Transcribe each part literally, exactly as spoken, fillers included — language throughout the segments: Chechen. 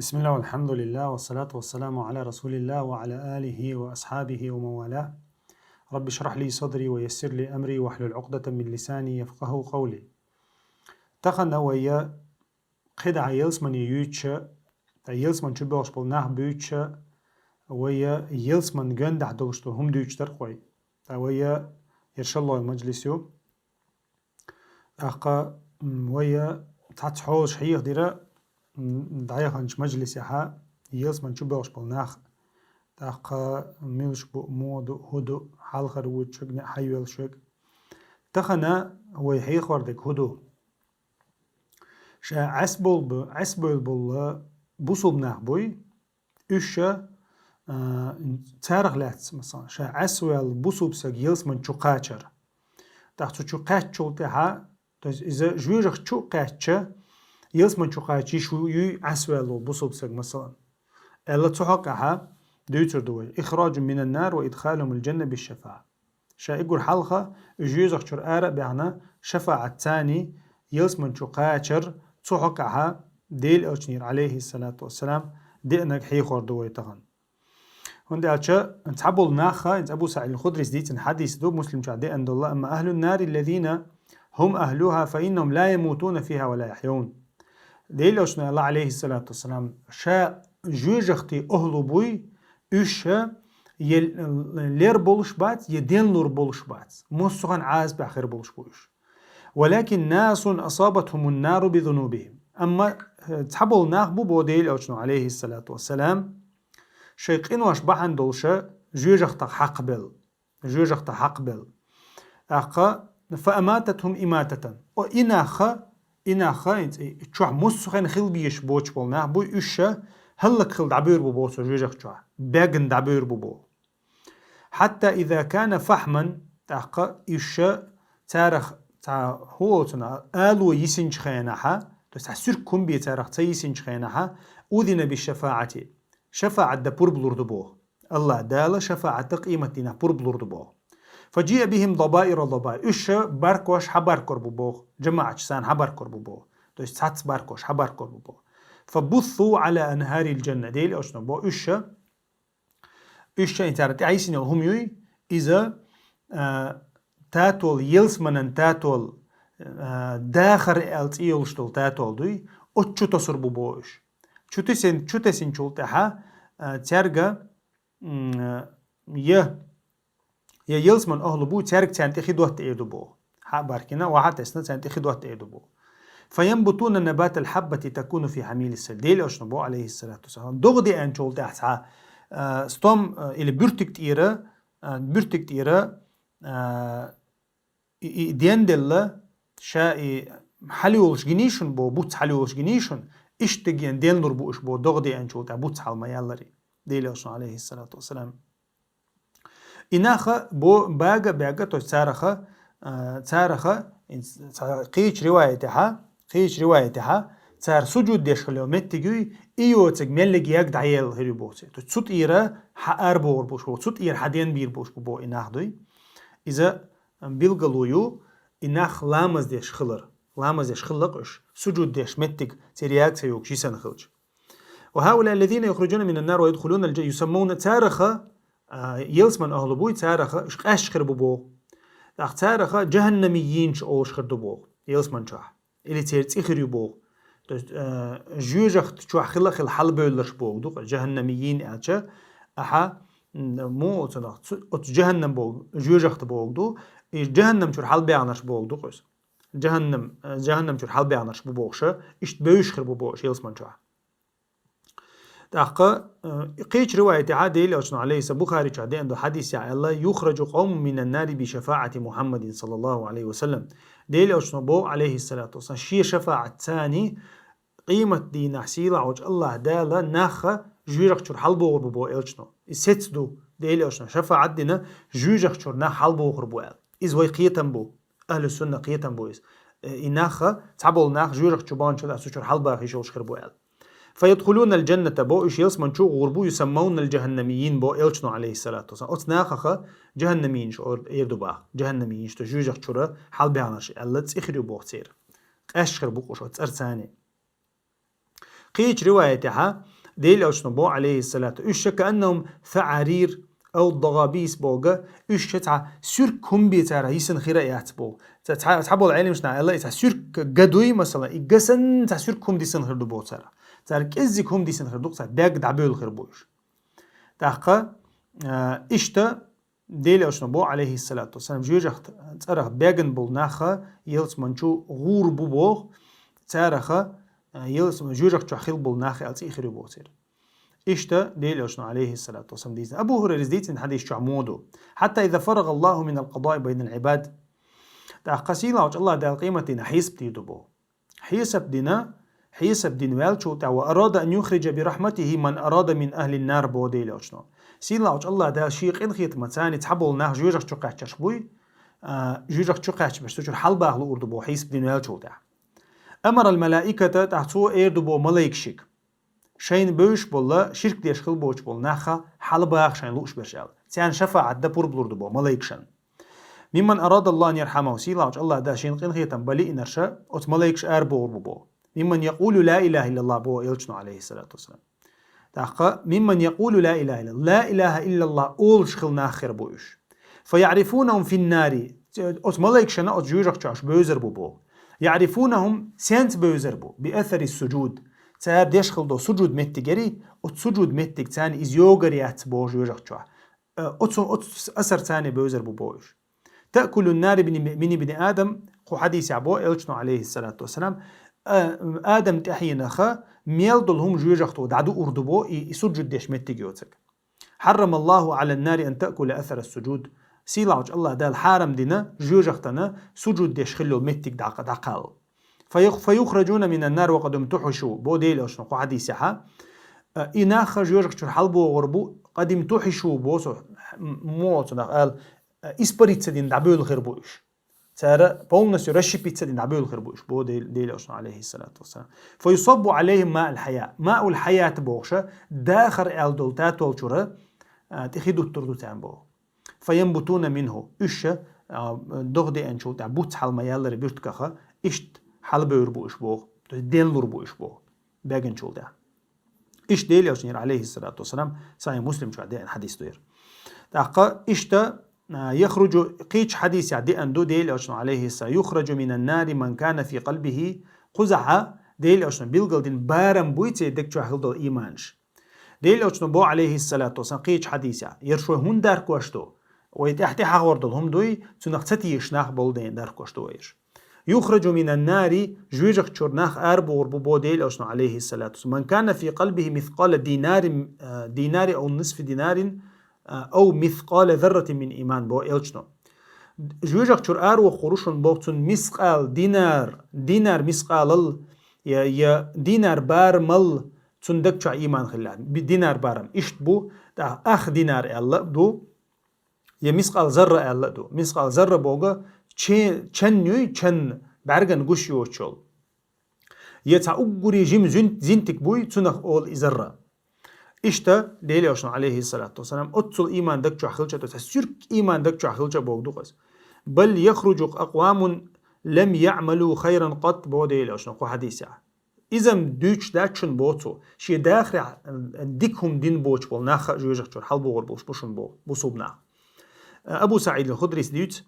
بسم الله والحمد لله والصلاة والسلام على رسول الله وعلى آله وأصحابه ومن والاه. رب اشرح لي صدري ويسر لي أمري واحلل عقدة من لساني يفقهوا قولي. Тахан вай кхидӀа ялсмане юьйцуш, тӀа ялсман чу боагӀаш бола нах буьйцуш, вай ялсман гондахь долуш долу хӀума дуьйцуш дара вай. ТӀа вай, ершаллой мажлис ю. ТӀаккха, м, вай цхьацца хьолаш хьехадира, м, дӀаяханчу мажлисехьа, ялсман чу боьлхуш болу нах. ТӀаккха муьлш бу, муха ду, хӀун ду, хьалхара вуьйцуш верг, неӀ хьайоьллуш верг. Тахана вай хьехор дерг хӀун ду? Ша Ӏес болу бу-, Ӏес бевлла болу бусулба нах буй, уьш ша, а, царах лаьцна, масалан, ша Ӏес ваьлла бусулба саг ялсман чу кхачар. ТӀаккха цу чу кхаьччул тӀаьхьа, то есть иза жоьжахати чу а кхаьчча, ялсман чу кхача йиш ву-, юй Ӏес ваьлла волу бусулба саг, масалан. Аьлла цу хьокъехьа дуьйцур ду вай: «إخراجهم من النار وإدخالهم الجنة بالشفاعة». Ша и гур хьалха, уьш жоьжахати чуьра ара а баьхна, шафаӀат царний ялсман чу кхачар, цу хьокъехьа Делан Элчанера, Ӏалайхиссалату вассалам, деанарг хьехор ду вай тахана. ХӀунда аьлча цхьаболу нахха, хӀинца Абу СаӀид аль-Худрис дийцина хьадис ду, Муслим чохь деана долу: «أما أهل النار الذين هم أهلها فإنهم لا يموتون فيها ولا يحيون». Делан Элчано аьлла, Ӏалайхиссалату вассалам, ша жоьжахати охӀлу буй, уьш я лер болуш бац, я денлур болуш бац. Массо а хан Ӏазапехь хир болуш бу уьш. «ولكن ناس أصابتهم النار بذنوبهم». Амма, э, цхьаболу нах бу, бо Делан Элчано, Ӏалайхиссалату вассалам, шайн къинош бахьана долуша жоьжахатах хьакхабелла. Жоьжахатах хьакхабелла. ТӀаккха «فأماتتهم إماتة». О, и нахха, и нахха, и чохь массо а хан хила безаш боцуш болу нах буй, уьш ша хӀаллакьхила дӀабуьйр бу боху цу жоьжахати чохь. Бегна дӀабуьйр бу боху. «حتى إذا كان فحما», тӀаккха уьш ша царах цхьа хӀун олу цунах, ало йисинчу хенахьа, то есть цхьа суьрг хӀума бен царах ца йисинчу хенахьа, «أذن بالشفاعة». ШафаӀат дан пурба лур ду боху. АллахӀ Дала шафаӀат дан къематдийнахь пурба лур ду боху. «فجيء بهم ضبائر ضبائر». Уьш ша баркош хьабаркор бу боху. ЖамаӀаташ санна хьабаркор бу боху. То есть цхьацца баркош хьабаркор бу боху. «فبثوا على أنهار الجنة». Делан Элчано боху, уьш ша, уьш ша и цара тӀехь йисина йолу хӀума юй, иза, а, татол, ялсманан татол, а, дахар аьлла цӀе йолуш долу татол дуй, оцу чу тосур бу боху уьш. Чу тесин-, чу тесинчул тӀаьхьа, а, цаьрга, м, а, я, я ялсман охӀлу бу, цаьрга царна тӀе хи дотта эр ду боху. Хьа а баркина, охьа а тесна, царна тӀе хи дотта эр ду боху. «فينبتون نبات الحبة تكون في حميل السيل». Делан Элчано боху, Ӏалайхиссалату вассалам. ДогӀа деанчул тӀаьхьа цхьа, а, стом, а, или буьртиг тӀера, а, буьртиг тӀера, а, и, и денделла, ша и хьалайолуш гиний шуна боху, буц хьалайолуш гиний шуна, иштта ген денлур бу уьш боху, догӀа деанчул тӀаьхьа буц хьала ма яллари. Делан Элчано, Ӏалайхиссалату вассалам. И наха бо-, бага а баьгга, то есть цараха, а, цараха, ин-, ца-, кхечу риваятехьа, кхечу риваятехьа, цара сужуд деш хила йолу меттиг юй, и йоцург меллиг яг дӀаелла хир ю боху церан. То есть цу тӀера хьа арабохур бу уьш боху, цу тӀера хьа денбийр бу уьш бу боху и нах дуй. Иза, ам, билгало ю, и нах ламаз деш хилар. Ламаз деш хилла-кх уьш, сужуд деш меттиг, церан реакция йогуш йисана хилча. «وهؤلاء الذين يخرجون من النار ويدخلون الج-، يسمون», цараха, а, ялсман охӀлу буй, цараха уьш къаьсташ хир бу боху. ТӀаккха цараха жахӀаннамиййинаш олуш хир ду боху, ялсман чохь. Или церан цӀе хир ю боху. То есть, а, жоьжахати чохь хила-хила хьалабевлларш боху ду, жахӀаннамиййин аьлча, ахьа, м, муха оцунах, цу-, оцу жахӀаннам боху, жоьжахати боху ду, и жахӀаннам чуьра хьалабаьхнарш боху ду-кх иза. ЖахӀаннам, а, жахӀаннам чуьра хьалабаьхнарш бу бохуша, иштта бевзаш хир бу бохуш ялсман чохь. ТӀаккха, э, кхечу риваятехьа Делан Элчано, Ӏалайхиссалам, Бухари чохь деана долу хьадисехь аьлла: «يخرج قوم من النار بشفاعة محمد صلى الله عليه وسلم». Делан Элчано боху, Ӏалайхиссалату вассалам, шен шафаӀат царний къематдийнахь сийлахь волчу АллахӀ Дала нахха жоьжахати чуьра хьалабохур бу боху Элчано. И сецца ду, Делан Элчано шафаӀат дина, жоьжахати чуьра нах хьалабохур бу аьлла. Иза вай кхетам бу. Ахьлу-сунна кхетам бу иза. Э, и нахха, цхьаболу нах жоьжахати чу баханчул тӀаьхьа цу чуьра хьалабаха йиш йолуш хир бу аьлла. «فيدخلون الجنة», бо, уьш ялсман чу гӀур бу, «يسمون الجهنميين», бо Элчано, Ӏалайхиссалату вассалам. Оцу нахаха жахӀаннамийинаш ор-, эр ду баха. ЖахӀаннамийинаш ду, жоьжахати чуьра хьалабаьхнарш аьлла, цӀе хир ю боху церан. Къаьсташ хир бу-кх уьш оцу цӀарца царний. Кхечу риваятехьа Делан Элчано бо, алейхиссалату, уьш ша кааннахум саъарир ау дагабис боху, уьш ша цхьа суьрк хӀума бен цара йисина хир а яц боху. Ца-, цхьа, цхьаболу Ӏеламнаха аьлла, и цхьа суьрк га дуй, масала, и га санна цхьа суьрк хӀума дисина хир ду боху цара. Цара кӀеззиг хӀума дисина хир ду, цхьа бег дӀабевлла хир бу уьш. ТӀаккха, а, иштта Делан Элчано бо, алейхиссалату вассалам, жоьжахатин цӀарах бегна болу нах ялсамани чу гӀур бу боху, царах, а, ялсамани жоьжахати чохь хилла болу нах аьлла цӀе хир ю боху церан. Иштта Делан Элчано, алейхиссалату вассалам, дийцина. Абу ХӀурайрас дийцина хьадис чохь ма ду: «Хьатта иза фарагӀа Аллаху минал къадаи байнал Ӏибад». ТӀаккха сийлахьчу Аллах Дала къематдийнахь хьесап дийр ду боху. Хьесап дина, хьесап дина ваьллачул тӀаьхьа: «Ва арада ан юхриджа би рахматихи ман арада мин ахлин нар», бо Делан Элчано. Сийлахьчу Аллах Дала шен къинхетамца цхьаболу нах жоьжахати чу кхаьчнарш буй, а, жоьжахати чу кхаьчнарш цу чуьра хьалабаха луур ду боху хьесап дина ваьллачул тӀаьхьа. Амарал малаиката, тӀаккха цо эр ду боху малайкашка. Шайна бевзаш болу, ширк деш хилла боцуш болу нах хьалабаха шайна лууш берш аьлла. Царна шафаӀат дан пурба лур ду боху малайкашна. «Мимман арада Аллаху ан ярхьамаху», сийлахьчу Аллах Дала шена къинхетам бан лиънарш оцу малайкаша арабохур бу боху. «Мимман якъулу ла илаха иллаллах», боху Элчано, алейхиссалату вассалам. ТӀаккха: «Мимман якъулу ла илаха иллаллах». Ла илаха иллаллах олуш хилла нах хир бу уьш. «Фа яърифунахум фин нари». Оцу малайкашна оцу жоьжахати чохь уьш бевзар бу боху. «Яърифунахум», сенца бевзар бу? «Би асари суджуд». Цара деш хилла долу суджуд меттиг ярий, оцу суджуд меттиг царна иза йогур яц боху жоьжахати чохь. Э, оцу, оцу асар царна бевзар бу боху уьш. «Таъкулун нари мин, мин ибни Адам», кху хьадисехь бо Элчано, алейхиссалату вассалам, э, Адам тӀаьхьенах мел долу хӀума жоьжахато дӀадуур ду бо и, и суджуд деш меттиг йоцург. «Хьаррамаллаху алан нари ан таъкула асара суджуд». Сийлахьчу Аллах Дала хьарам дина жоьжахатана суджуд деш хилла йолу меттиг дӀа-, дӀакхалла. «Фа юх-, фа юхраджуна минан нар ва къад умтухьишу», бо Делан Элчано кху хьадисехьа. Э, и нах жоьжахати чуьра хьалабогӀур бу, «къад умтухьишу», бо цо, м-, муха цунах ала, э, испариться дина дӀабевлла хир бу уьш. Цара полностью расщепиться дина дӀабевлла хир бу уьш, бо Дел-, Делан Элчано, алейхиссалату вассалам. «Фа юсаббу алейхим маъул хьая». Маъул хьаят бохуша, дахар аьлла долу татол чуьра, а, тӀе хи дуттур ду царна боху. «Фа янбутуна минху». Уьш, а, догӀа деанчул тӀаьхьа буц хьала ма-яллара буьртигах, иштта хьалабевр бу уьш боху. То есть денлур бу уьш боху. Бегначул тӀаьхьа. Иштта Делан Элчанера, алейхиссалату вассалам, Сахьихь Муслим чохь деана хьадис ду яра. ТӀаккха иштта, а, яхруджу, кхечу хьадисехь деана ду Делан Элчано, алейхиссалам: «Юхраджу минан нари ман кана фи къалбихи». Кхузахьа Делан Элчано билгал дина барам буй церан даг чохь хилла долу ийманаш. Делан Элчано бо, алейхиссалату вассалам, кхечу хьадисехь: «Яра шуна хӀунда даркош ду? Вай тӀаьхьа-тӀаьхьа хьахор долу хӀума дуй, цунах ца тешаш нах болу дела даркош ду вай яра». «Юхраджу минан нари», жоьжахати чуьра нах арабохур бу бо Делан Элчано, алейхиссалату вассалам, «ман кана фи къалбихи мискъала динарин, а, динари ау нисфи динарин, а, ау мискъала зарратин мин иман», бо Элчано. Жоьжахати чуьра аравоккхур ву шуна боху цунна мискъал динар, динар мискъалал, я, я динар барамал цунна даг чохь ийман хилла. Би-, динар барам иштта бу, тӀаккха ах динар аьлла а ду. Я мискъал зарра аьлла а ду. Мискъал зарра боху че-, чан юй, чан бӀаьрган гуш йоцуш йолу. Я цхьа уггаре жима зин-, зинтик буй, цунах олу и зарра. Иштта Делан Элчано, алейхиссалату вассалам, оццул ийман даг чохь хилча, цхьа суьрк ийман даг чохь хилча боху ду-кх аса. «Бал яхруджу акъвамун лам яъмалу хайран къат», боху Делан Элчано кху хьадисехь. Иза-м дуьйцуш дац шуна боху цо, шен дахарехь, э, дика хӀума дина боцуш болу нах а жоьжахати чуьра хьалабогӀур болуш бу шуна боху, бусулба нах. Э, Абу СаӀид ал-Худрис дуьйцу: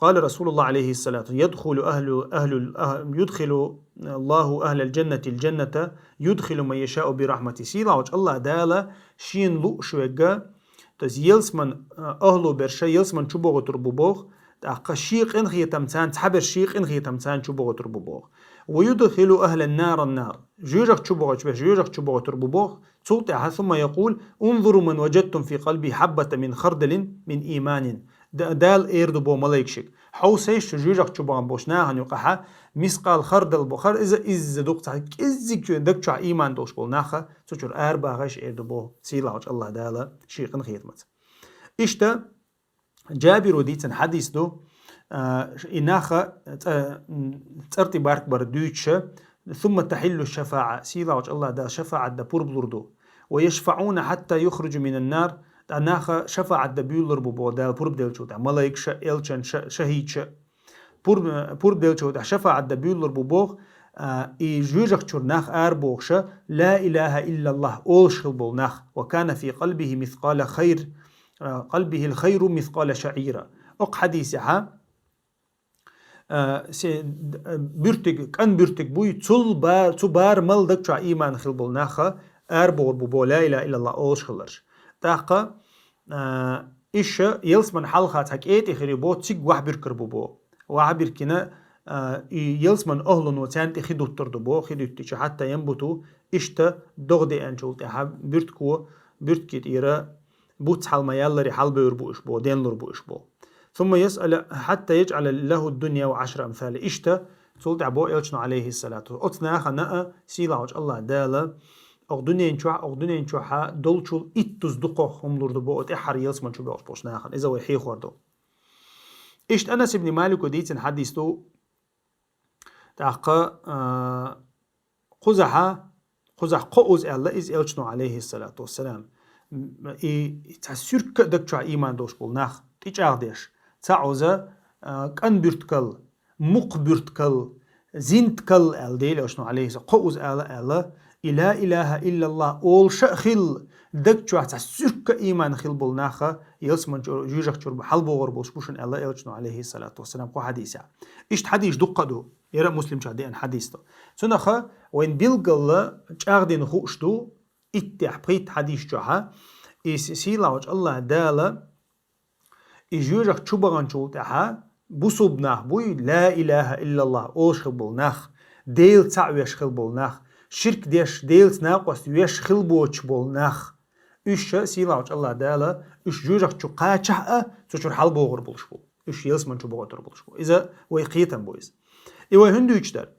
«Къала Расулуллах, алейхиссалату: ядхулу ахлу, ахлу, ах-, юдхилу Аллаху ахлал джаннати ал-джанната, юдхилу ман яшаъу би рахмати». Сийлахьчу Аллах Дала шена лууш верг, то есть ялсаман, э, ахлу берш ялсамани чу бохуьйтур бу боху, тӀаккха шен къинхетамца, цхьаберш шен къинхетамца чу бохуьйтур бу боху. «Ва юдхилу ахлан нар ан-нар». Жоьжахати чу бохуьйтуш берш жоьжахати чу бохуьйтур бу боху. Цул тӀаьхьа: «Сумма якъул: унзуру ман ваджадтум фи къалбихи хьаббатан мин хардалин мин ийманин». Д-, Дала эр ду боху малайкашка: «Хьовсийша шу жоьжахати чу бахана болчу нахана юкъахьа мискъал хардал бо-, хар-, иза, иза дукха цхьа кӀеззиг даг чохь ийман долуш болу нах а цу чуьра арабахийша», эр ду боху сийлахьчу Аллах Дала шен къинхетамца. Иштта Джабиро дийцина хьадис ду, а, и нах а цӀа-, м, цӀарти барк бар дуьйцуша: «Сумма тахьиллу шафаъа», сийлахьчу Аллах Дала шафаъат дан пурба лур ду. «Ва яшфаъуна хьатта юхраджу минан нар», тӀа нах а шафаъат дан буьйлалур бу боху Дала пурба деллачул тӀаьхьа, малайкаша, элчанша, шахӀидша. Пурба, пурба деллачул тӀаьхьа шафаъат дан буьйлалур бу боху, а, и жоьжахати чуьра нах арабохуш, ла илаха иллаллах олуш хилла болу нах, ва кана фи къалбихи мискъала хайр, а, къалбихил хайру мискъала шаира. Окху хьадисехь, а, се-, д-, а, буьртиг, кӀан буьртиг буй, цул ба-, цу барамал даг чохь ийман хилла болу нах арабохур бу бо, ла илаха иллаллах олуш хилларш. ТӀаккха, а, иша ялсаман хьалха цхьа кӀетӀе хир ю бо, цига вахьа буьркур бу бо. Вахьа буьркина, а, и ялсаман ахӀлуно царна тӀе хи дуттур ду бо, хи дуьттича хьатта янбуту, иштта догӀа деанчул тӀаьхьа буьртиго, буьртиге тӀера буц хьал ма-ялларе хьалабевр бу уьш бо, денлур бу уьш бо. Сумма ясъала хьатта яджъала лаху дунья ва ашра амсали. Иштта, цул тӀаьхьа бо элчано, алейхиссалату. Оцу нахана а, сийлахьчу Аллах Дала, окху дуьнен чохь, окху дуьнен чохь долчул иттуза дукха хӀума лур ду бо, тӀаьххьара ялсаман чу бохуш болчу нахана. Иза вай хьехор ду. Иштта Анас ибн Малико дийцина хьадис ду, тӀаккха, а, кхузахьа, кхузахь кхо уза аьлла иза элчано, алейхиссалату вассалам. М, и цхьа суьрка а даг чохь ийман долуш болу нах, тӀечӀагӀдеш, цхьа уза, а, кӀан буьрткал, мукх буьрткал, зинткал аьлла Дела элчано, алейхиссалам, кхо уза ала аьлла, и ла илаха иллаллах олуша а хилла, даг чохь цхьа суьрка а ийман хилла болу наха, ялсаман чуьра, жоьжахати чуьра хьалабогӀур болуш бу шуна аьлла элчано, алейхиссалату вассалам, кху хьадисехь. Иштта хьадис дуккха а ду. Яра Муслимчохь деана хьадис ду. Цунаха вайн билггала чӀагӀдина хууш ду, иттех пхийтта хьадис чохьа, и си-, сийлахьчу Аллах Дала, и жоьжахати чу баханчул тӀаьхьа, бусулба нах буй, ла илаха иллаллах олуш хилла болу нах, Дела цхьаъ веш хилла болу нах, ширк деш, Делаца накъост веш хилла боцуш болу нах. Уьш ша сийлахьчу Аллах Дала, уьш жоьжахати чу кхачахь а, цу чуьра хьалабогӀур болуш бу. Уьш ялсаман чу богӀуьйтур болуш бу. Иза вай кхетам бу иза. И вай хӀунда дуьйцуш дара?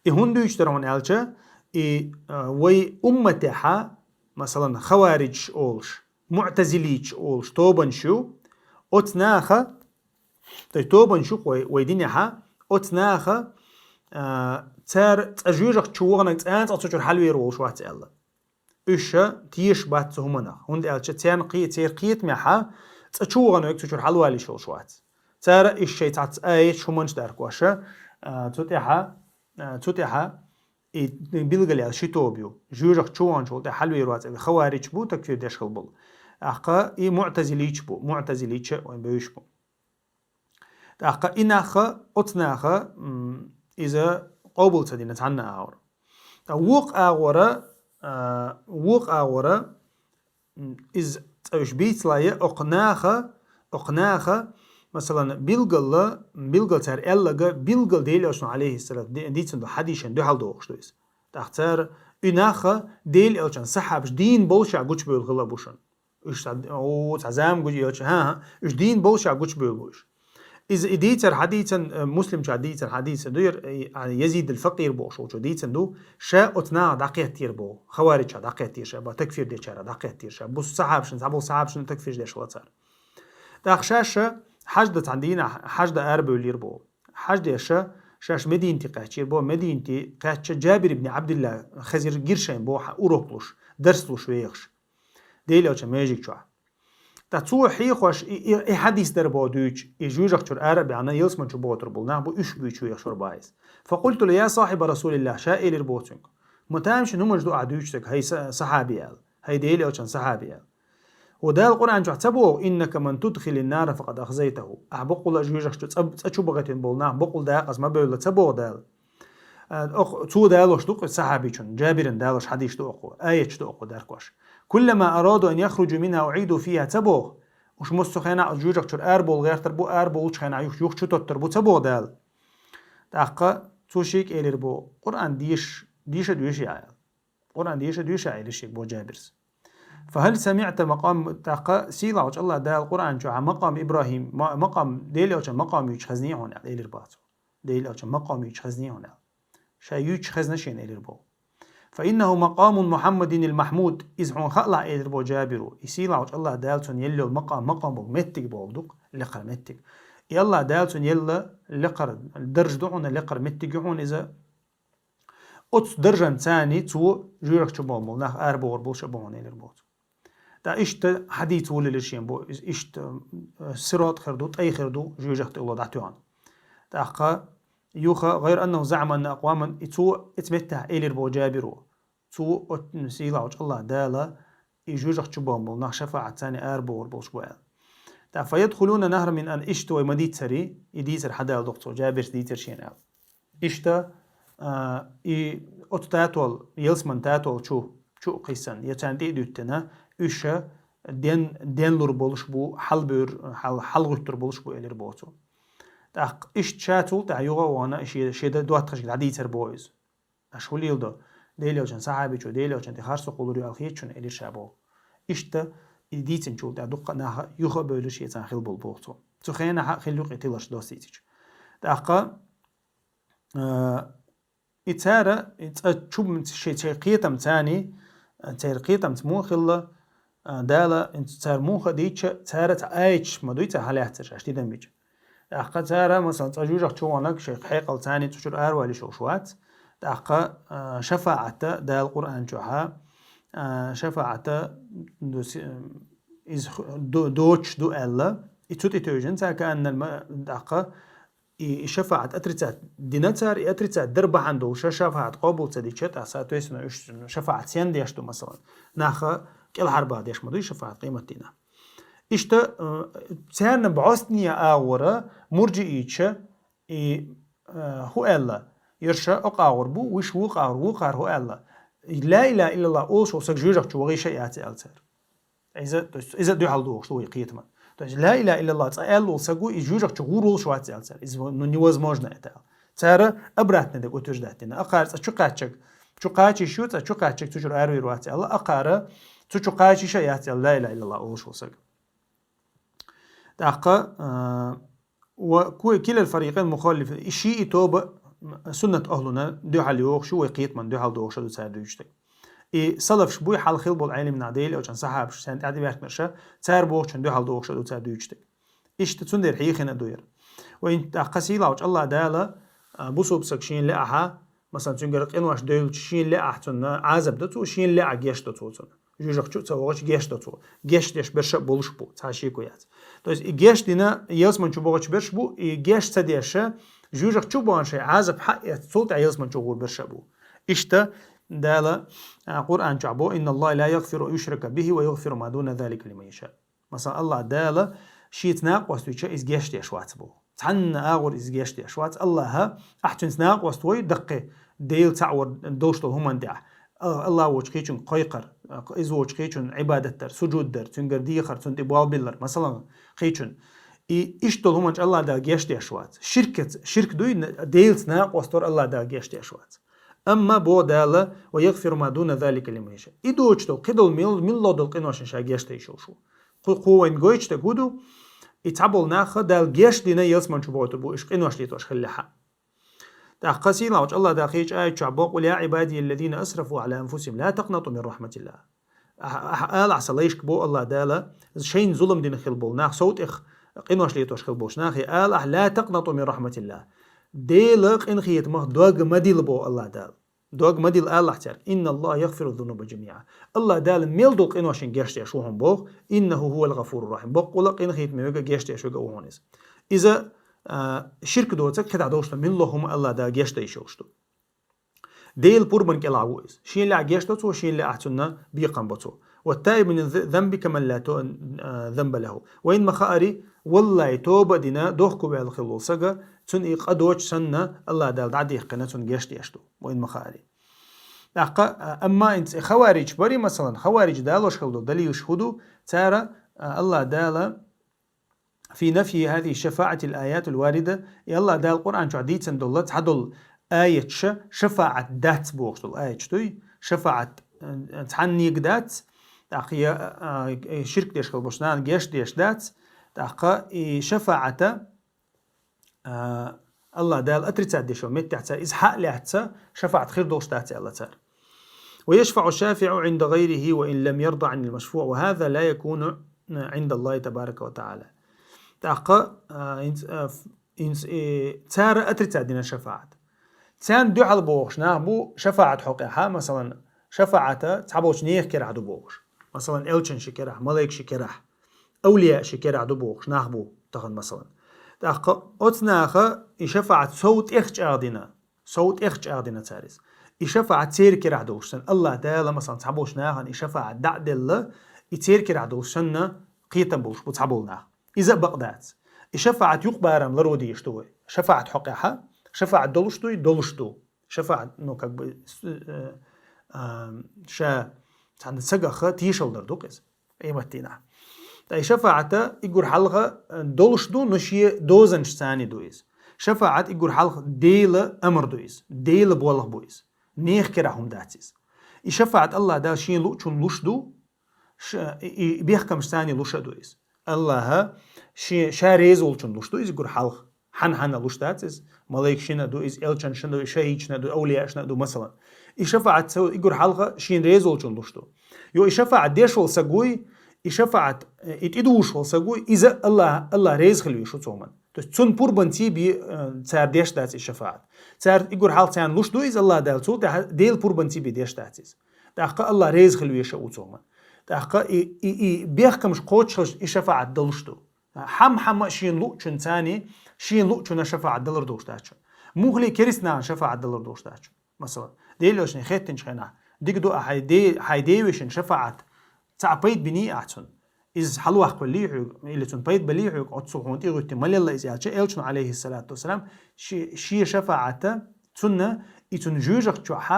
И хӀунда дуьйцуш дара хьуна аьлча, и, а, вай умматехьа, масалан, хаваридж олуш, муътазилийч олуш тобанаш ю, оцу наха, то есть тобанаш ю вай, вай динехьа, оцу наха, а, цара цкъа жоьжахати чу ваханарг цкъа а цкъа цу чуьра хьалавер волуш вац аьлла. Уьш ша тешаш бац цу хӀуманах, хӀунда аьлча церан кхе-, церан кхетамехьа цкъа чу вахана верг цу чуьра хьалавала йиш йолуш вац. Цара уьш шайн цхьацца аяташ, хӀуманаш даркош, а, цу тӀаьхьа, а, цу тӀаьхьа и билгалъяьлла ши тоба ю. Жоьжахати чу ваханчул тӀаьхьа хьалавер вац аьлла, хаваридж бу, такфир деш хилла болу. ТӀаккха и муътазилийч бу, муътазилийча вайн бевзаш бу. ТӀаккха и наха, оцу наха, м, иза къобал ца дина цхьанна агӀор. Ткъа вукху агӀора, а, вукху агӀора, м, иза цӀа уьш бийцале, окху наха, окху наха, масалан, билгала, билгал цара аьлларг, билгал Дела элчано, алейхиссалам, ди-, дийцина долу хьадисашна дуьхьал дохуш ду иза. ТӀаккха цара, и наха Дела элчан сахьабаш дийна болуш гучубевлла хилла бу шуна. Уьш цхьа, о, цхьа зама гучу элча, хӀан-хӀа, уьш дийна болуш гучубевлла бу уьш. Иза и дийцар хьадийцан, э, Муслимча дийцар хьадийцан ду, яр, э, а, Язид аль-Факъир бохуш волчо дийцан ду, ша оцу наха дӀакхеттера боху, хаваридж ша дӀакхеттера ша, ба такфир дечара дӀакхеттера ша, бус сахьабашна, цхьаболу сахьабашна такфир деш хилла цара. ТӀаккха ша, ша хьажда цхьана дийнахь, хьажда арабевллера боху. Хьаждеш ша, шаьш Мединате кхаьчира боху, Мединате кхаьчча Джабир ибн Абдилла хезира гира шайн боху, хьан урок луш, дарс луш вехаш. Дела элчан межиг чохь. Ткъа цо хьехош и, и, и хьадис дара боху дуьйцуш, и жоьжахати чуьра ара а баьхна, ялсаман чу богӀур болу нах бу, уьш буьйцуш вехаш вара боху иза. Факъульту лаху, я сахьиба Расулиллах, ша элира боху цуьнга. Ма тамашийна хӀуманаш ду ахь дуьйцуш дерг, хӀай са-, сахьаби аьлла, хӀай Дела элчан сахьаби аьлла. Ва Дала Къуръан чохь ца боху, иннака ман тудхилин нара факъад ахзайтаху. Ахь бакъволуш жоьжахати чу цӀа, цӀа чу бахийтина болу нах бакъволуш дакъаза ма бевлла ца боху Дала. А, окху, цо далош ду-кх сахьабичун, Джабиран далош хьадисаш ду окху, аяташ ду окху даркош. Куллама араду ан яхруджу минха уӀиду фиха ца боху. Уьш массо а хенахь оцу жоьжахати чуьра арабовла гӀертар бу, арабовлучу хенахь юхачу, юхачу тоттар бу ца боху Дала. ТӀаккха цо шега элира боху, Къуръан деш-, деша доьший ахь аьлла. Къуръан деша доьший ахь элира шега боху Джабирс. Фахал самиъта макъам, тӀаккха сийлахьчу Аллах Дала Къуръан чохь макъам ИбрахӀим, ма-, макъам, Дела элчан макъам юьйцуш хезний хьуна аьлла, элира боху цо. Дела элчан макъам юьйцуш хезний хьуна аьлла. Ша юьйцуш хезна шена элира боху. Фа иннаху макъаму Мухьаммадин ал-Махьмуд, иза хьуна хаалахь элира боху Джабиро. И сийлахьчу Аллах Дала цунна елла йолу макъам, макъам боху меттиг боху ду-кх, лекхара меттиг. И Аллах Дала цунна елла лекхара дарж ду хьуна, лекхара меттиг ю хьуна иза. Оцу даржан царний цо жоьжахати чу богӀу болу нах арабохур болуш а бу хьуна элира боху цо. ТӀаккха иштта хьадийца вуллелира шен бо, иштта, э, сирот хир ду, тӀай хир ду, жоьжахати тӀе ло дӀатоьхна. ТӀаккха Юха, غير أنه زعم أن أقواما, и цо, эцу меттехь элира боху Джабиро. Цо оццу сийлахьчу Аллах Дала и жоьжахати чу бахана болу нах шафаӀатца арабохур болуш бу аьлла. ТӀаккха فيدخلون نهرا من أن, иштта вай ма дийццара, и дийцар хьадала доккху цо, Джабирс дийцар шена аьлла. Иштта, а, и оцу татол, ялсаман татол чу, чу а кхиссина, я царна тӀе а дуьттина, уьш ден, ден лур болуш бу, хьалабевр-, хьал-, хьалагӀуьттур болуш бу, элира боху цо. ТӀаккха иштта ша цул тӀаьхьа юха а вахана, шен, шен дан доттагӀашка дӀадийцар боху иза. Аша хӀун леладо? Дела йолчун сахьабичо, Дела йолчун тӀе харцо кхуллур ю аьлла хета шуна, элира ша боху. Иштта и дийцинчул тӀаьхьа дуккха а наха юха а бевлла шен цхьаьна хилла болу боху цо. Цу хенахь а хилла юкъа тиларш доссийцича. ТӀаккха, а, и цара, и цкъа чу шайн, шайн кхетам царний, церан кхетамца муха хилла, а, Дала, и цара муха дийча, цара цхьа аяташ ма дуй цара хьалаьццара шаьш тидам бича. ТӀаккха цара, масалан, цкъа жоьжахати чу ваханарг шайн хьекъал царний цу чуьра аравала йиш йолуш вац. ТӀаккха, а, шафаӀата Дала Къуръан чохьа, а, шафаӀата ду-, си-, иза ху-, ду-, доцуш ду аьлла, и цу тӀе тевжина цара كأن الم-, тӀаккха и, и шафаӀат отрицать дина цара, и отрицать дар бахьана долуш шафаӀат къобал ца дича, тӀаккха, соответственно, уьш шафаӀат сенна деш ду, масалан, наха кӀелхьарбаха деш ма ду и шафаӀат къематдийнахь. Иштта, э, царна бӀостанехьа агӀора мурджиича, и, э, хӀу аьлла, ерша окъагӀур бу, вуьш вукъагӀур, вукъар хӀу аьлла, ла илаха иллаллах олуш волу саг жоьжахати чу вахийша а яц аьлла цара. Иза, то есть, иза дуьхьал дохуш ду вай кхетаман. То есть, ла илаха иллаллах цкъа аьлла волу саг ву, и жоьжахати чу гӀур волуш вац аьлла цара. Иза, ну, невозможно это аьлла. Цара обратный дерг утверждать дина. Акхара цкъа чу кхаьччаг, чу кхачийш ю, цкъа чу кхаьччаг цу чуьра аравийр вац аьлла. Акхара цу чу кхачийша а яц аьлла, ла илаха иллаллах олуш волу саг. ТӀаккха, а, ва ку-, كلا الفريقين مخالف, и шиъ и тоба суннат ахӀлуна дуьхьал йохуш ю, вай кхетаман дуьхьал дохуш ду цара дуьйцуш дерг. И салафаш буй хьалха хилла болу Ӏелам нах, Дела йолчун сахьабаш, царна тӀаьхьа дӀабаьхкинарш, цара бохучун дуьхьал дохуш ду цара дуьйцуш дерг. Иштта цундела хьехина а ду яра. Ва ин тӀаккха сийлахьчу Аллах Дала, а, бусулба саг шена лаахь, масалан, цуьнгара къинош девлча шена лаахь цунна Ӏазап до цо, шена лаахь геш до цо цунна. Жоьжахати чу ца вахача геш до цо. Геш деш берш а болуш бу, цхьа шеко яц. То есть и геш дина ялсамани чу бахача берш бу, и геш ца деш, жоьжахати чу бахана шайн Ӏазап хьаэцна, цул тӀаьхьа ялсамани чу гӀур берш а бу. Иштта Дала, а, Къуръан чохь бо: «Инна Аллаха ла ягфиру ан юшрака бихи ва ягфиру ма дуна залика лиман яша». Масалан, Аллах Дала шеца накъост вича иза геш деш вац бо. Цхьанна агӀор иза геш деш вац. Аллаха, ахь цуьнца накъост вой, даккхий, Дела цхьаъ вар долуш долу хӀуманна тӀехь. А-, Аллах волчу кхечуьнга кхойкхар, иза волчу кхечуьнга Ӏибадат дар, суджуд дар, цуьнгара дехар, цунна тӀе болх биллар, масалан, кхечуьнга. И иштта долу хӀуманчу Аллах Дала геш деш вац. Ширк, ширк дуй, Делаца накъост вар Аллах Дала геш деш вац. Амма бо Дала: «Ва ягфиру ма дуна залика лиман яша». И доцуш долу, кхидолу мил-, милла долу къиношна ша геш деш йолуш ву. Кху-, кху вайн гойтуш дерг хӀу ду, и цхьаболу наха Дала геш дина ялсамани чу бохуьйтур бу, уьш къинош летош хиллехьа. ТӀаккха сийлахьчу Аллах Дала кхечу аят чохь бо: «Къул я Ӏибадия аллазина асрафу Ӏала анфусихим ла такънату мин рахматиллах». Ахь, ахь алахь сан лайшка бо Аллах Дала, шайна зулам дина хила болу нах, сов тӀех къинош летош хила болуш нахе алахь: «Ла такънату мин рахматиллах». Дела къинхетамах дог ма дила бо Аллах Дала. Дог ма дила алахь цаьрга. «Инна Аллаха ягфиру зунуба жамиа». Аллах Дала мел долу къиношна геш деш ву хьуна боху. «Иннаху хӀувал гӀафуру рахим». Баккъала къинхетаме верг а, геш деш верг а ву хьуна иза. Иза, а, ширк доцург кхидӀа долуш ду, милла хӀума Аллах Дала геш деш йолуш ду. Делан пурбан кӀелахь ву иза. Шен лаьа геш до цо, шен лаьа цунна бекхам бо цо. «Ваттаибу мин з-, занби каман ла то-, а, занба лаху». Вайна ма хаари, валлай, тоба а дина, дохко ваьлла хила волу сага, цунна и къа доцуш санна, Аллах Дала дӀадехкина, цунна геш деш ду. Вайна ма хаари. ТӀаккха, а, амма инца хаварич бари, масалан, хаварич далош хила долу далилаш хӀу ду, цара, а, Аллах Дала «Фи нафи хазихи шафаатил аятул варида», и Аллах Дала Къуръан чохь дийцина долу, цхьадолу аяташ шафаат дац бохуш долу аяташ дуй, шафаат, э, цхьаннега дац, тӀаккха я, а, э, ширк деш хила болуш нахана геш деш дац, тӀаккха и шафаата, а, Аллах Дала отрицать деш йолу меттехь цара иза хьа а лаьцна, шафаат хир долуш дац аьлла цара. «Ва яшфаъу шафиъу гӀинда гӀайрихи ва ин лам ярда гӀанил машфуъ, ва хаза ла якуну гӀинда Аллахи табарака ва тагӀала». ТӀаккха, а, инц-, а, ф-, инц-, э, цара отрицать дина шафаат. Царна дуьхьал бохуш нах бу шафаат хьокъехьа, масалан, шафаата цхьаболчу нехан керахь ду бохуш. Масалан, элчан ши керахь, малайк ши керахь, авлия ши керахь ду бохуш нах бу тахана, масалан. ТӀаккха оцу наха и шафаӀат сов тӀех чӀагӀдина, сов тӀех чӀагӀдина цара иза. И шафаӀат церан керахь долуш санна, АллахӀ Дала, масалан, цхьаболчу нахана и шафаӀат дӀа а делла, и церан керахь долуш санна, кхетам болуш бу цхьаболу нах. Иза а бакъ дац. И шафаӀат юкъа барам ларо дезаш ду вай. ШафаӀат хьокъехьа, шафаӀат долуш дуй, долуш ду. ШафаӀат, ну, как бы, с-, э, а, ша цхьана сагах тешал дар ду-кх иза. Къематдийнахь. Ткъа и шафаӀата, и гур хьалха, э, долуш ду, но шен дозанаш царна ду иза. ШафаӀат и гур хьалха Делан амар ду иза. Делан болх бу иза. Нехан керахь хӀума дац иза. И шафаӀат АллахӀ Дала шена луучунна луш ду, ш-, и, и бехкамаш царна луш а ду иза. АллахӀа шен, ша реза волчунна луш ду иза гур хьалха. Хьан-хьанна луш дац иза. Малайкашна а ду иза, элчанашна а ду, шахӀидашна а ду, авлияашна а ду, масалан. И шафаӀат ца, и гур хьалха шена реза волчунна луш ду. Йо, и шафаӀат деш волу саг вуй, и шафаӀат, и тӀедужуш волу саг вуй, иза АллахӀ, АллахӀ реза хила везаш ву цу хӀуманна. То есть цунна пурбанца бен, э, цара деш дац и шафаӀат. Цара и гур хьалха царна луш ду иза АллахӀ Дала, цул тӀаьхьа Делан пурбанца бен деш дац иза. ТӀаккха АллахӀ реза хила везаш а ву цу хӀуманна. ТӀаккха и, и, и бехкамаш кхочушхилча и шафаӀат далуш ду. Хьам-хьамма а шена луучунна царна, шена луучунна шафаӀат далар долуш дац шуна. Муххале керстанашна шафаӀат далар долуш дац шуна. Масалан, Делан Элчане хеттинчу хенахь, дика ду а хьайн де-, хьайн ден вешин шафаӀат, цхьа пайда биний ахь цунна? Иза хьалаваккхавеллий хьоьга, или цунна пайда беллий хьоьга, оццул хьуна тӀегӀуьттина ма лелла иза аьлча, Элчано, алейхиссалату вассалам, ши-, шен шафаӀата цунна, и цунна жоьжахати чохь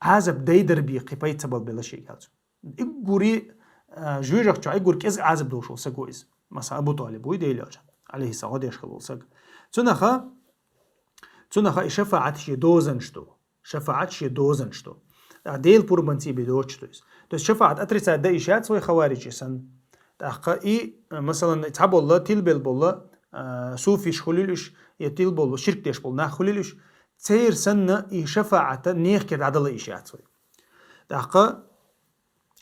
Ӏазап дайдар бен кхин пайда ца балбелла шега аьлла цо. Иггури, а, жоьжахати чохь, иггури кӀезиг Ӏазап долуш волу саг ву иза. Масала, Абу ТӀалиб вуй Делан Элчан, алейхиссалам, гӀо деш хилла волу саг. Цунаха, цунаха и шафаӀат шен дозанаш ду. ШафаӀат шен дозанаш ду. А, Делан пурбанца бен доцуш ду иза. То есть шафаӀат отрицать дан йиш яц вай хавариджи санна. ТӀаккха и, а, масалан, цхьаболла, тилбелла болла, а, суфиш хуьлийла уьш, я тилболла, ширк деш болу нах хуьлийла уьш, церан санна и шафаӀата нехан кара дӀадала йиш яц вай. ТӀаккха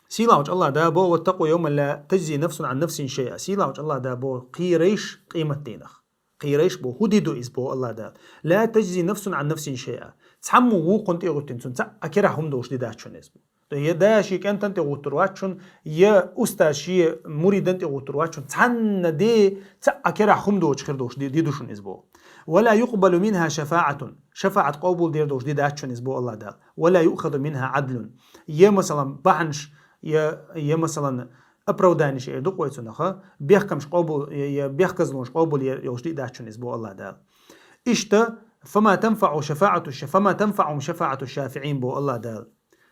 Сийлахьчу АллахӀ Дала боху: «واتقوا يوما لا تجزي نفس عن نفس شيئا». Сийлахьчу АллахӀ Дала боху: «Кхерайша къематдийнах». Кхерайша боху. ХӀун де ду иза боху АллахӀ Дала? «لا تجزي نفس عن نفس شيئا». Цхьаммо вукхунна тӀе гӀуттина цунна цхьа а керахь хӀума долуш де дац шуна иза боху. То есть, я да шен кӀентан тӀе гӀуттур вац шуна, я устаз шен муридан тӀе гӀуттур вац шуна, цхьанна де цхьа а керахь хӀума доцуш хир долуш де, де ду шуна иза боху. «ولا يقبل منها شفاعة». ШафаӀат къобалдер долуш де дац шуна иза боху АллахӀ Дала. «ولا يؤخذ منها عدل». Я, масалан, бахьанаш, я, я, масалан, оправданиш эр ду-кх вай цунаха, бехкамаш къобал, я, я бехказлонаш къобал е-, йолуш де дац шуна иза боху АллахӀ Дала. Иштта, «فما تنفع شفاعة الش-، فما تنفعهم شفاعة الشافعين» боху АллахӀ Дала.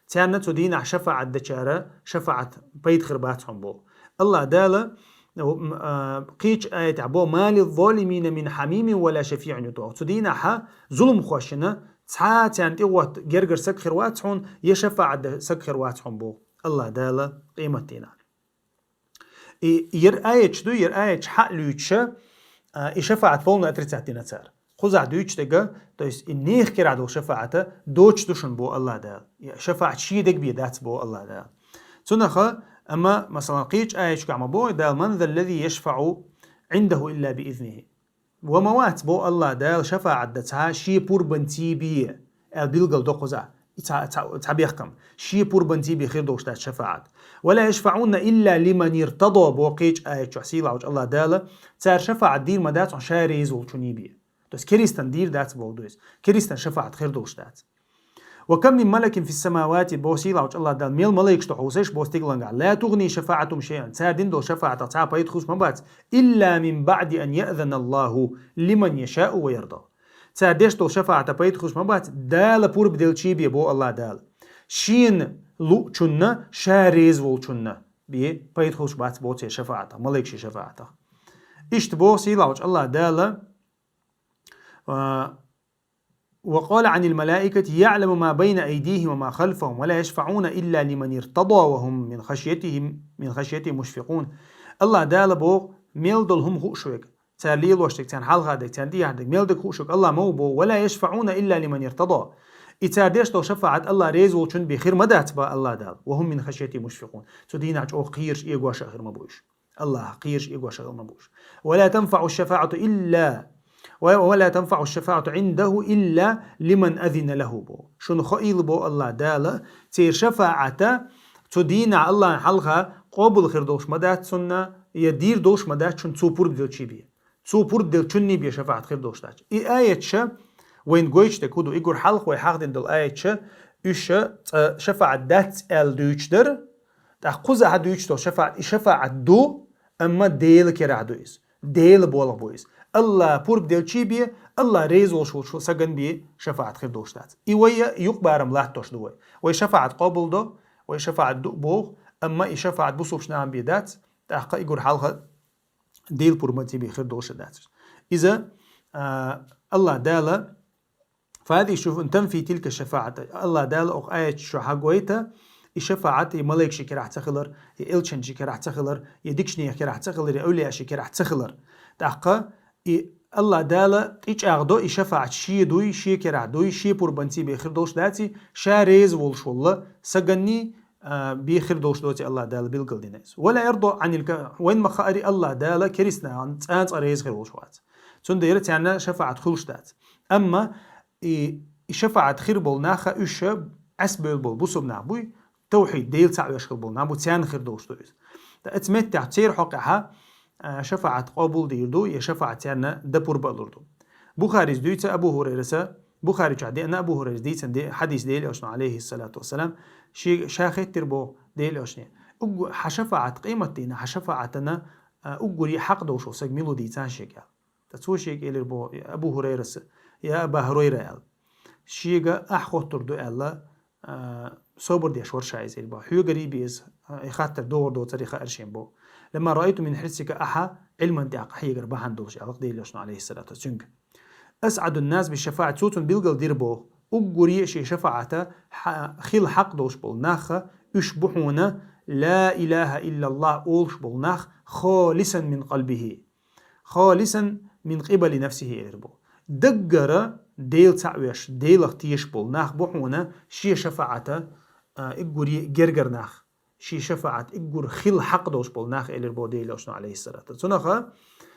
Царна цу дийнахь шафаӀат дечара шафаӀат пайда хир бац хьуна боху. АллахӀ Дала, м, а, кхечу аятехь боху: «ما للظالمين من حميم ولا شفيع يطاع». Цу дийнахьа зуламхошна цхьа а царна тӀе гӀотта гергара саг хир вац хьуна, я шафаӀат дан саг хир вац хьуна боху АллахӀ Дала къематдийнахь. И яра аяташ ду, яра аяташ хьа а луьйчуша, а, и шафаӀат полный отрицать дина цара. Кхузахь дуьйцуш дерг, то есть и нехан керахь долу шафаӀата доцуш ду шуна боху АллахӀ Дала. И шафаӀат шен дерг бен дац боху АллахӀ Дала. Цунаха, амма, масалан, кхечу аяташкахь ма боху Дала: «من ذا الذي يشفع عنده إلا بإذنه». Ва ма вац боху АллахӀ Дала шафаӀат дан цхьа шен пурбанца бен, аьлла билгал до кхузахь. И цхьа, цхьа, цхьа бехкам. Шен пурбанца бен хир долуш дац шафаӀат. «ولا يشفعون إلا لمن ارتضى» боху кхечу аяташкахь сийлахьчу АллахӀ Дала, цара шафаӀат дийр ма дац хьуна ша реза волчунна бен. То есть керистанна дийр дац боху ду иза. Керистанна шафаӀат хир долуш дац. «وكم من ملك في السماوات» боху сийлахьчу АллахӀ Дала, мел малайкаш ду хьовсийша боху стигалангахь, «لا تغني شفاعتهم شيئا», цара дина долу шафаӀатах цхьа а пайда хуьлуш ма бац, «إلا من بعد أن يأذن الله لمن يشاء ويرضى». Цара деш долу шафаӀатах пайда хуьлуш ма бац, Дала пурба делча бен боху АллахӀ Дала. Шена луучунна, ша реза волчунна бен пайда хуьлуш бац боху церан шафаӀатах, малайкашийн шафаӀатах. Иштта боху сийлахьчу АллахӀ Дала, а, «وقال عن الملائكة: يعلم ما بين أيديهم وما خلفهم ولا يشفعون إلا لمن ارتضى وهم من خشيته، من خشيته مشفقون». АллахӀ Дала боху, мел долу хӀума хууш верг, цара лелош дерг, царна хьалха дерг, царна тӀехьа дерг, мел дерг хууш верг АллахӀ ма ву боху, «ولا يشفعون إلا لمن ارتضى». И цара деш долу шафаӀат АллахӀ реза волчунна бен хир ма дац боху АллахӀ Дала. «وهم من خشيته مشفقون». Цу дийнахь чӀогӀа кхераш, эгош а хир ма бу уьш. АллахӀах кхераш, эгош а хир ма бу уьш. «ولا تنفع الشفاعة إلا، و، ولا تنفع الشفاعة عنده إلا لمن أذن له» боху. Шуна хаийла боху АллахӀ Дала, церан шафаӀата цу дийнахь АллахӀна хьалха къобал хир долуш ма дац цунна, я дийр долуш ма дац шуна цо пурба делча бен. Цо пурба делчунний бе шафаӀат хир долуш дац. И аяташ вайна гойтуш дерг хӀун ду? Уггар хьалха вай хьахдина долу аяташ, уьш цкъа шафаӀат дац аьлла дуьйцуш дара, тӀаккха кхузахь дуьйцуш долу шафаӀат, и шафаӀат ду, амма Делан керахь ду иза. Делан болх бу иза. АллахӀа пурба делчий бе, АллахӀ реза волуш волчу сагана бе шафаӀат хир долуш дац. И вай юкъа барам латтош ду вай. Вай шафаӀат къобал до, вай шафаӀат ду боху, амма и шафаӀат бусулба нахана бе дац, тӀаккха уггар хьалха Делан пурбанций бе хир долуш дац. Иза, а, АллахӀ Дала, фади шуфун танфи тилка шафаӀат. АллахӀ Дала окху аяташ чохь хьагойта, и шафаӀат и малайкаши керахь ца хилар, и элчанчи керахь ца хилар, и дикачу нехан керахь ца хилар, и эвлияши керахь ца хилар. ТӀаккха и АллахӀ Дала тӀечӀагӀдо и шафаӀат шен дуй, шен керахь дуй, шен пурбанций бе хир долуш даций, ша реза волуш волла саганний, а, бе хир долуш доций АллахӀ Дала билгалдина иза. Вала ярдо Ӏанил ка-, вайн ма хаари АллахӀ Дала керистанахана цкъа а цкъа реза хир волуш вац. Цундела царна шафаӀат хуьлуш дац. Амма и, и шафаӀат хир болу наха уьш Ӏес бевлла болу бусулба нах буй, тавхьид, Дела цхьаъ веш хир болу нах бу, царна хир долуш ду иза. Ткъа оцу меттехь церан хьокъехьа, а, шафаӀат къобал дийр ду, я шафаӀат царна дан пурба а лур ду. Бухарис дуьйцу Абу ХӀурайраса, Бухари чохь деана Абу ХӀурайрас дийцина де-, хьадис Делан Элчано, алейхиссалату вассалам, ши-, ша хеттира боху Делан Элчане: «Уггу-, хьан шафаӀат къематдийнахь, хьан шафаӀатана, а, уггуре хьакъ долуш волу саг мила ву дийцан шега», – аьлла. Ткъа цо шега элира боху, Абу ХӀурайраса: «Я Аба ХӀурайра», – аьлла. Шега ахь хоттур ду аьлла, а, собар деш вара ша иза, элира боху. Хьоьгара беза, а, и хаттар догӀур доцур и хаьара шен боху. «Лама раайту мин хьирсика», ахьа Ӏилман тӀехь къахьегар бахьана долуш, аьлла Делан Элчано, алейхиссалату, цуьнга. «Асъадун нас би шафаӀат», цо цунна билгал дира боху. Уггуре а шен шафаӀата хьа-, хила хьакъ долуш болу наха, уьш бу хьуна, «Ла илаха иллаллах» олуш болу нах, «холисан мин къалбихи». «Холисан мин къибали нафсихи», – элира боху. Даггара Дела цхьаъ веш, Делах тешаш болу нах бу хьуна шен шафаӀата, а, уггуре гергара нах, шен шафаӀат уггар хила хьакъ долуш болу нах, элира боху Делан Элчано, алейхиссалату. Цунаха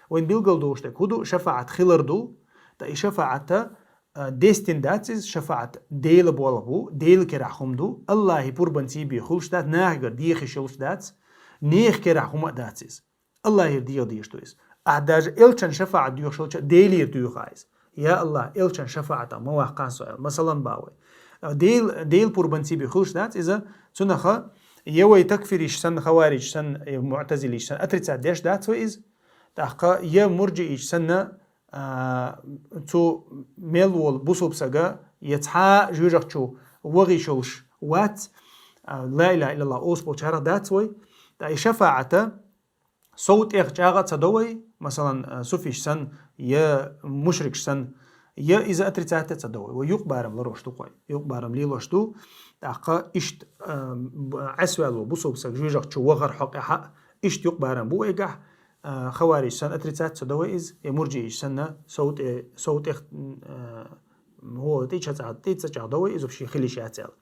вайн билгал долуш дерг хӀун ду? ШафаӀат хилар ду, ткъа и шафаӀата, а, дестина дац иза, шафаӀат Делан болх бу, Делан керахь хӀума ду, АллахӀан пурбанций бе хуьлуш дац, нахагара деха йиш йолуш дац, нехан керахь хӀума а дац иза. АллахӀера деха дезаш ду иза. Ахь даже элчан шафаӀат доьхуш хилча, Делера доьху ахь иза. Я АллахӀ, элчан шафаӀатах ма ваккхахьа со аьлла. Масалан, боху вай. Дел-, Делан пурбанций бе хуьлуш дац иза, цунаха я вай такфириш санна, хаваридж санна, я муътазилиш санна отрицать деш дац вай иза. ТӀаккха я мурджииш санна, а, цу мел волу бусулба сага, я цхьа жоьжахати чу ваха йиш йолуш вац, а, ла илаха иллаллах олуш болчарах дац вай. ТӀаккха и шафаӀата сов тӀех чӀагӀ а ца до вай, масалан, а, суфиш санна, я мушрикш санна, я иза отрицать а ца до вай. Вай юкъа барам ларош ду-кх вай. Юкъа барам лелош ду. ТӀаккха иштта, а, б-, Ӏесваьлла бусулба саг жоьжахати чу вахар хьокъехьа, иштта юкъа барам бу вайгахь, а, хаваридж санна отрицать а ца до вай иза, я мурджииш санна сов тӀе-, сов тӀех, а, хӀо, тӀе ца чӀагӀ-, тӀе ца чӀагӀдо вай, иза шен хила йиш яц аьлла.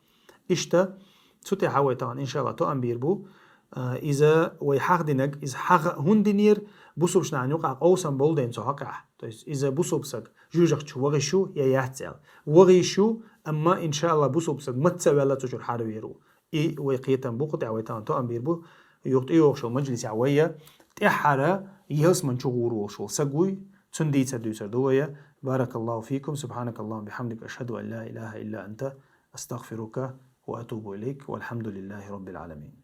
Иштта, цу тӀехьа вай тахана, иншалла, тоам бийр бу, а, иза вай хьахдинарг, иза хьаха хӀунда динера, бусулба нахана юкъахь къовсам болу дела цу хьокъехь. То есть иза бусулба саг жоьжахати чу ваха йиш ю я яц аьлла. Ваха йиш ю, амма, иншалла, бусулба саг маца а ваьлла цу чуьра хьаравер ву. И вай кхетам бу, кху тӀехь вай тахана тоам бийр бу, юха тӀейогӀуш йолу мажлисехь вай я, тӀаьххьара ялсамани чу гӀур волуш волу саг вуй, цунна дийцар дуьйцур ду вай я. Баракаллаху фикум, субханакаллахумма бихамдика, ашхаду ан ла илаха илла анта, астагфирука ва атубу илайк, валхамдулиллахи раббил аламин.